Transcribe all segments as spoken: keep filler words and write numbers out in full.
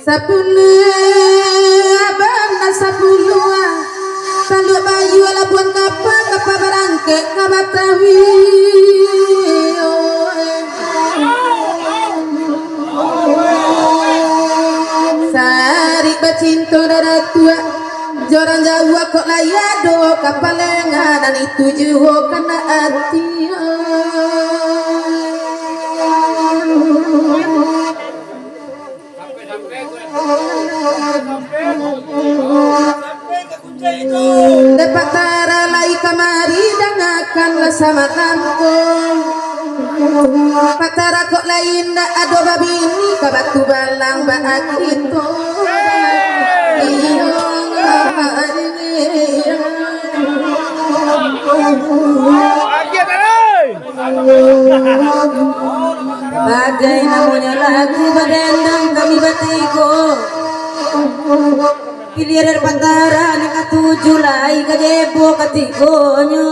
Sapuluah bana sapuluah, Taluk Bayu Labuan Kapa, kapa barangkek ka Batawi. Sarik bacinto daratuak, jorang jauah kok lai ado, kapalengan itu juo kana ati. Dek Patara lai kamari, dangakanlah samalam ko. Patara kok lai indak ado babini, ka Batu Balang baakito. Iyo, iyo. Bagai namonyo lagu badendang kami batigo. Pilihan dari Patara nan katuju lai ka jebo katigonyo.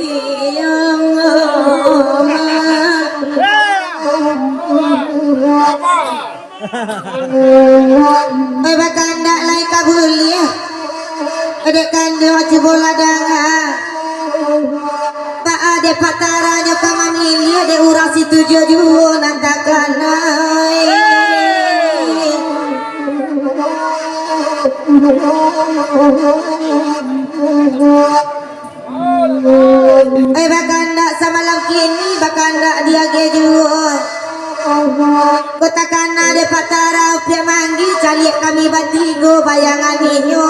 Iyo, ma. Oi, bakandak lai ka buliah. Dek kanduang cubolah danga. Baa dek Patara nyo ka mamiliah, dek urang situ juo-juo nan takana. Eh, bakandak samalam kini, bakandak diagiah juo. Kok takana dek Patara Upiak Manggih, caliak kami batigo bayangan inyo.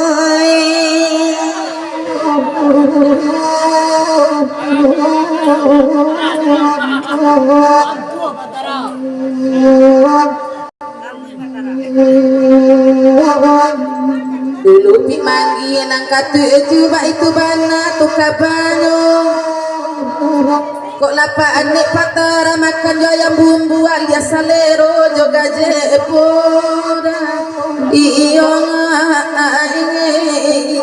Dulu Upiak Manggih nan katuju, baitu bana tu kabanyo. Kok lapak anek Patara makan jo ayam bumbu, alias salero jo gajek poda. Iyo, ai, ai.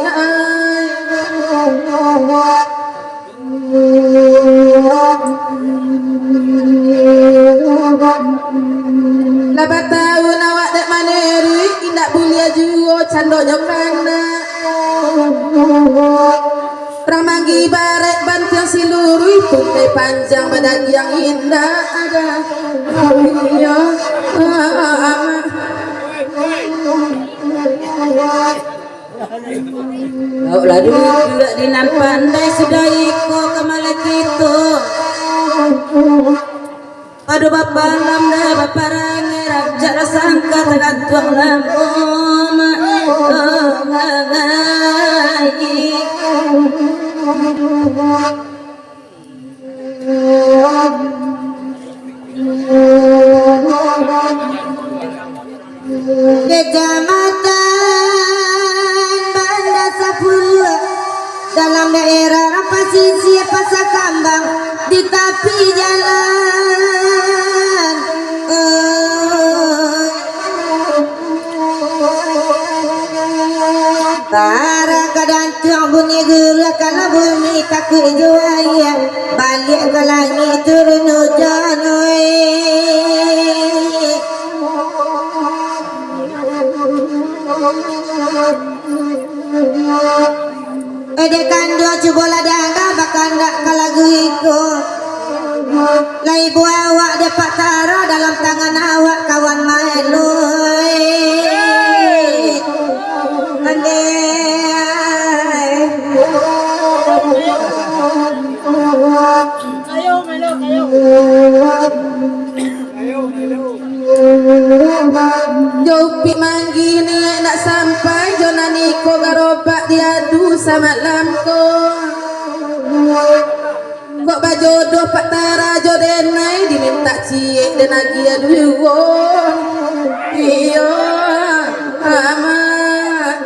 Lah batahun awak dek maneruik, indak buliah juo candonyo kana. Ramangi barek bantiang siluruih, tuntai panjang badagiang indak ada. Iyo. Awak lah duduak di nan pandai, sudah iko ka malai kito. Pado bapalam dah baparangai, rancak lah sangka tagantuang lamo, mak. Kecamatan Banda Sapuluah, dalam daerah Pasisia, Pasar Kambang, di tapi jalan. Oh. Bara kadantuang bunyi guruah, kalau bumi takuik juo ayah, baliak ka langik turun ujan, oi. Eh, dek kanduang, cubolah danga, bakandak ka lagu iko. Lai buah awak dek Patara, dalam tangan awak kawan maelo. Pandai. Jo Upiak Manggih niaik nak sampai, jo nan iko garobak diadu samalam ko. Kok bajodoh Patara jo denai, dimintak ciek den agiah duo. Iyo, amak.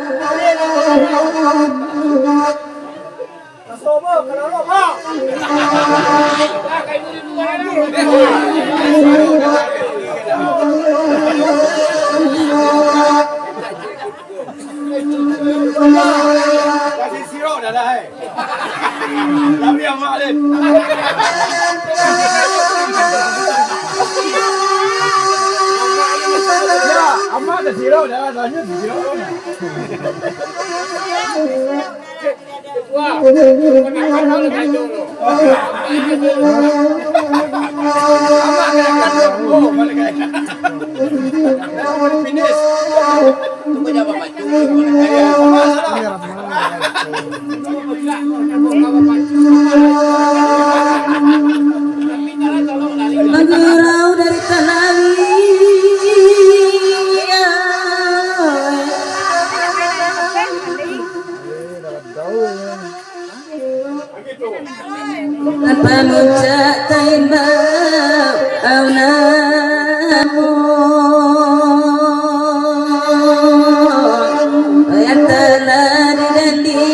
Kasih sirok dah lah, eh. Tapi amak, Lin. Ya, amak ada sirau, dah, lanjut sirau. Wah, finish. Bagurau dari Talawi. Pamuncak taimbau au namo, yang telah diganti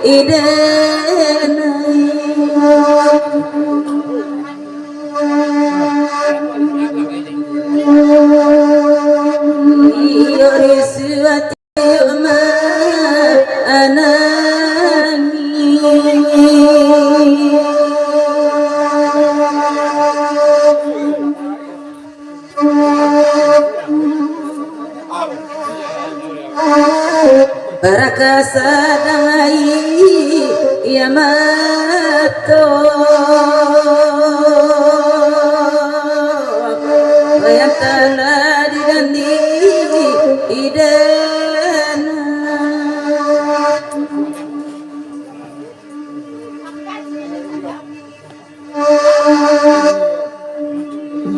idenai. Iyo risuati. Rakasa dangai iya mato, yang tana diganti idana.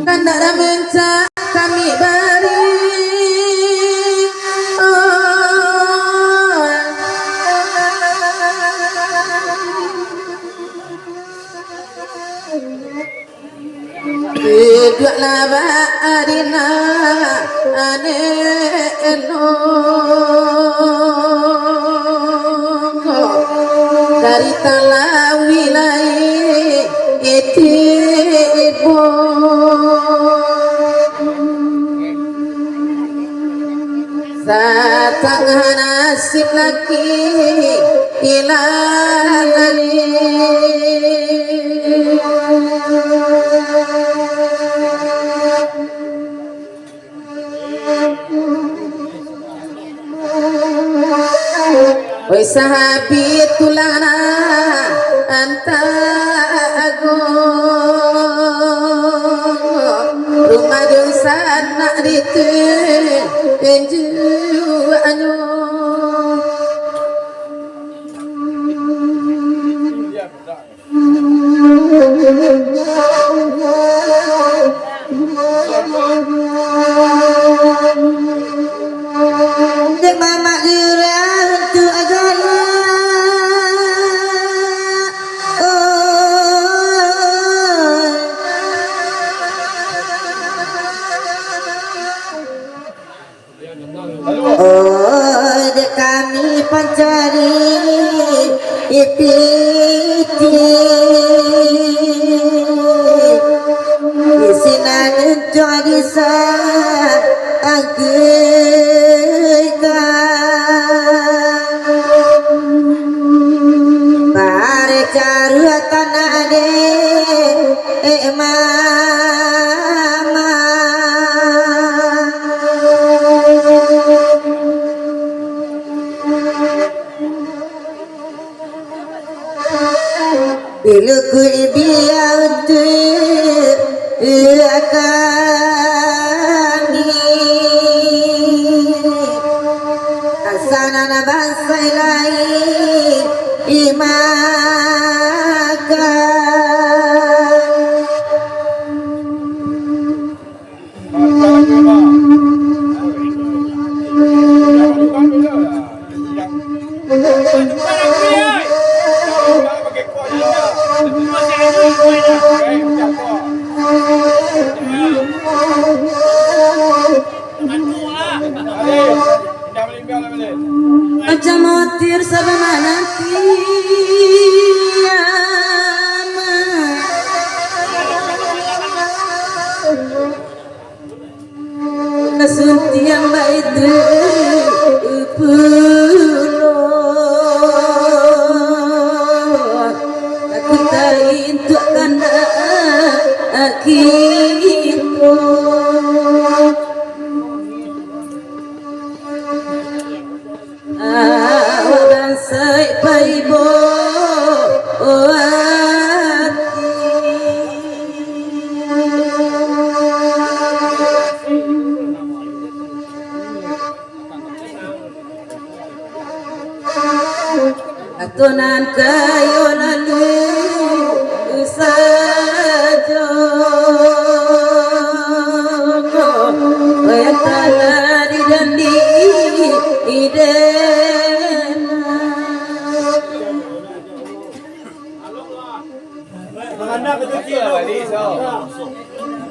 Kandak ramencak kami bari. Oh. Duduaklah bak adina anek elok, dari Talawi lai tibo. Satangah nasib laki ilang. Oi sahabi tulang nan antah agung, rumah jo sanak di tunjuaknyo. Dek mamak lurah tu galak. Oh. Oh, dek kami pancari pitih, di sinan ngancuang di saangkaikan. Bare caruah tanah dek Eh, mama. Bilo ku dibiak tu kami, asa nan bansa lai dimakan. Taintuk kandak kito. Awak bansaik paibo ati. Atau nan kayo lalu sa-